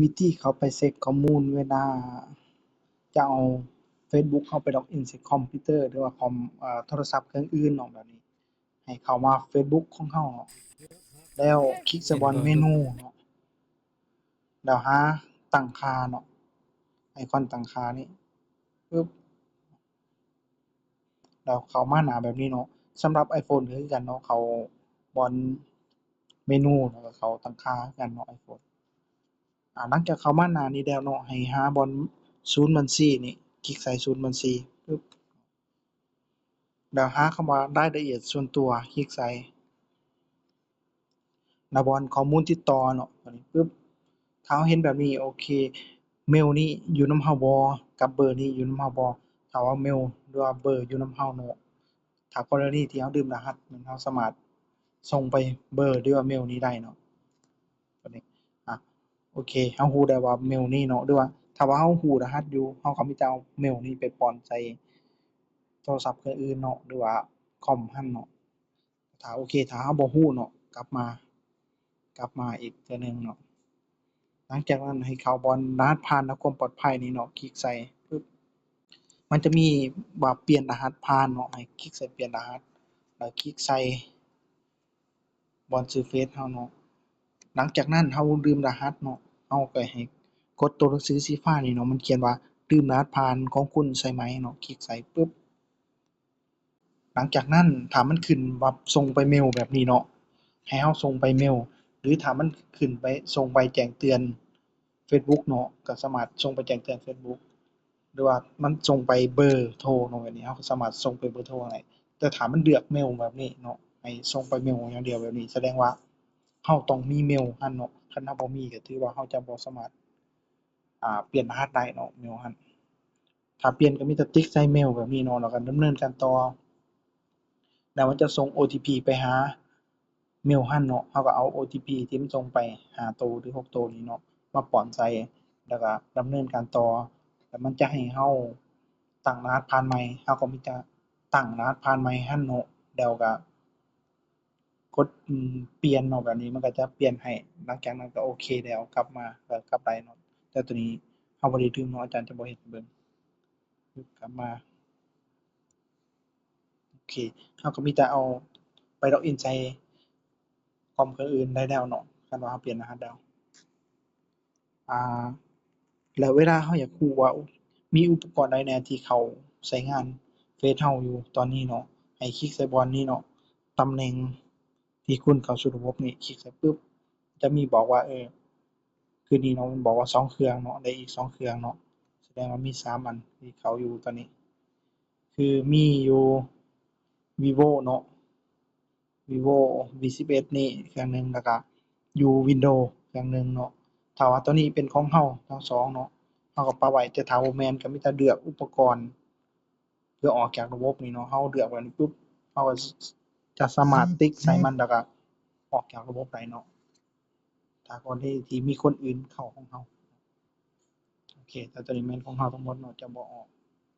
ວິທີເຂົ້າໄປເຊັກຂໍ້ມູນເວລາຈະເອົາເຟສບຸກເຮົາໄປລັອກອິນໃສ່ຄອມພິວເຕີ ຫຼືວ່າຄອມ ເອີ ໂທລະສັບເຄື່ອງອື່ນເນາະ ແບບນີ້ ໃຫ້ເຂົ້າມາເຟສບຸກຂອງເຮົາເນາະ ແລ້ວຄລິກໃສ່ບ່ອນເມນູເນາະ ແລ້ວຫາຕັ້ງຄ່າເນາະ ໄອຄອນຕັ້ງຄ່ານີ້ ປຶບ ແລ້ວເຂົ້າມາໜ້າແບບນີ້ເນາະ. ສຳລັບໄອໂຟນກໍຄືກັນເນາະ ເຂົ້າບ່ອນເມນູ ແລ້ວກໍເຂົ້າຕັ້ງຄ່າຄືກັນເນາະ ໄອໂຟນ. ອາ ຫຼັງຈາກເຂົ້າມາໜ້ານີ້ແລ້ວເນາະ ໃຫ້ຫາບ່ອນສູນບັນຊີນີ້ ຄລິກໃສ່ສູນບັນຊີ ປຶບ ແລ້ວຫາຄຳວ່າລາຍລະອຽດສ່ວນຕົວ ຄລິກໃສ່ ແລ້ວບ່ອນຂໍ້ມູນຕິດຕໍ່ເນາະ ບາດນີ້ປຶບ ຖ້າເຮົາເຫັນແບບນີ້ ໂອເຄ ເມວນີ້ຢູ່ນຳເຮົາບໍ່ ກັບເບີນີ້ຢູ່ນຳເຮົາບໍ່? ຖ້າວ່າເມວ ຫຼືວ່າເບີຢູ່ນຳເຮົາເນາະ ຖ້າກໍລະນີທີ່ເຮົາລືມລະຫັດ ແມ່ນເຮົາສາມາດສົ່ງໄປເບີ ຫຼືວ່າເມວນີ້ໄດ້ເນາະ ບາດນີ້ ອາ ໂອເຄ ເຮົາຮູ້ແລ້ວວ່າເມວນີ້ເນາະ ຫຼືວ່າຖ້າວ່າເຮົາຮູ້ລະຫັດຢູ່ ເຮົາກໍມີແຕ່ເອົາເມວນີ້ໄປປ້ອນໃສ່ໂທລະສັບເຄື່ອງອື່ນເນາະ ຫຼືວ່າຄອມຫັ້ນເນາະ. ຖ້າ ໂອເຄ ຖ້າເຮົາບໍ່ຮູ້ເນາະ ກັບມາ ກັບມາອີກເທື່ອໜຶ່ງເນາະ. ຫຼັງຈາກນັ້ນໃຫ້ເຂົ້າບ່ອນລະຫັດຜ່ານ ແລະ ຄວາມປອດໄພນີ້ເນາະ ຄລິກໃສ່ປຶບ ມັນຈະມີວ່າປ່ຽນລະຫັດຜ່ານເນາະ ໃຫ້ຄລິກໃສ່ປ່ຽນລະຫັດ ແລ້ວຄລິກໃສ່ບ່ອນຊື່ເຟສເຮົາເນາະ. ຫຼັງຈາກນັ້ນເຮົາລືມລະຫັດເນາະ ເຮົາກໍໃຫ້ກົດຕົວໜັງສືສີຟ້ານີ້ເນາະ ມັນຂຽນວ່າ ລືມລະຫັດຜ່ານຂອງຄຸນໃຊ່ໄໝເນາະ ຄລິກໃສ່ປຶບ ຫຼັງຈາກນັ້ນ ຖ້າມັນຂຶ້ນວ່າສົ່ງໄປເມວແບບນີ້ເນາະ ໃຫ້ເຮົາສົ່ງໄປເມວ ຫຼືຖ້າມັນຂຶ້ນໄປ ສົ່ງໄປແຈ້ງເຕືອນເຟສບຸກເນາະ ກໍສາມາດສົ່ງໄປແຈ້ງເຕືອນເຟສບຸກ ຫຼືວ່າມັນສົ່ງໄປເບີໂທເນາະ ແບບນີ້ ເຮົາກໍສາມາດສົ່ງໄປເບີໂທໄດ້. ແຕ່ຖ້າມັນເລືອກເມວແບບນີ້ເນາະ ໃຫ້ສົ່ງໄປເມວຢ່າງດຽວແບບນີ້ ສະແດງວ່າເຮົາຕ້ອງມີເມວຫັ້ນເນາະ ຄັນເຮົາບໍ່ມີກໍຖືວ່າເຮົາຈະບໍ່ສາມາດ ອາ ປ່ຽນລະຫັດໄດ້ເນາະ ເມວຫັ້ນ. ຖ້າປ່ຽນກໍມີແຕ່ຕິກໃສ່ເມວແບບນີ້ເນາະ ແລ້ວກໍດຳເນີນການຕໍ່ ແລ້ວມັນຈະສົ່ງໂອທີພີໄປຫາເມວຫັ້ນເນາະ ເຮົາກໍເອົາໂອທີພີທີ່ມັນສົ່ງໄປຫ້າໂຕ ຫຼືຫົກໂຕນີ້ເນາະ ມາປ້ອນໃສ່ ແລ້ວກໍດຳເນີນການຕໍ່ ແລ້ວມັນຈະໃຫ້ເຮົາຕັ້ງລະຫັດຜ່ານໃໝ່ ເຮົາກໍມີແຕ່ຕັ້ງລະຫັດຜ່ານໃໝ່ຫັ້ນເນາະ ແລ້ວກໍ ກົດ ອືມ ປ່ຽນເນາະ ແບບນີ້ມັນກໍຈະປ່ຽນໃຫ້. ຫຼັງຈາກນັ້ນກໍໂອເຄແລ້ວ ກັບມາ ກໍກັບໄດ້ເນາະ. ແຕ່ໂຕນີ້ເຮົາບໍ່ໄດ້ລືມເນາະ ອາຈານຈະບໍ່ເຮັດໃຫ້ເບິ່ງ. ກັບມາ ໂອເຄ ເຮົາກໍມີແຕ່ເອົາໄປລັອກອິນໃສ່ຄອມເຄື່ອງອື່ນໄດ້ແລ້ວເນາະ ຄັນວ່າເຮົາປ່ຽນລະຫັດແລ້ວ. ອາ ແລ້ວເວລາເຮົາຢາກຮູ້ວ່າມີອຸປະກອນໃດແດ່ທີ່ເຂົ້າໃຊ້ງານເຟສເຮົາຢູ່ຕອນນີ້ເນາະ ໃຫ້ຄລິກໃສ່ບ່ອນນີ້ເນາະ ຕຳແໜ່ງທີ່ຄຸນເຂົ້າສູ່ລະບົບນີ້ ຄລິກໃສ່ປຶບ ຈະມີບອກວ່າ ເອີ ຄືນີ້ເນາະ ມັນບອກວ່າສອງເຄື່ອງເນາະ ໄດ້ອີກສອງເຄື່ອງເນາະ ສະແດງວ່າມີສາມອັນທີ່ເຂົ້າຢູ່ຕອນນີ້ ຄືມີຢູ່ Vivo ເນາະ Vivo V ສິບເອັດນີ້ເຄື່ອງໜຶ່ງ ແລ້ວກະຢູ່ Windows ເຄື່ອງໜຶ່ງເນາະ. ຖ້າວ່າໂຕນີ້ເປັນຂອງເຮົາທັງສອງເນາະ ເຮົາກໍປະໄວ້ ແຕ່ຖ້າບໍ່ແມ່ນກໍມີແຕ່ເລືອກອຸປະກອນເພື່ອອອກຈາກລະບົບນີ້ເນາະ. ເຮົາເລືອກແບບນີ້ປຶບ ເຮົາກໍຈະສາມາດຕິກໃສ່ມັນ ແລ້ວກໍອອກຈາກລະບົບໄດ້ເນາະ ຖ້າກໍລະນີທີ່ມີຄົນອື່ນເຂົ້າຂອງເຮົາ. ໂອເຄ ແຕ່ໂຕນີ້ແມ່ນຂອງເຮົາທັງໝົດເນາະ ຈະບໍ່ອອກ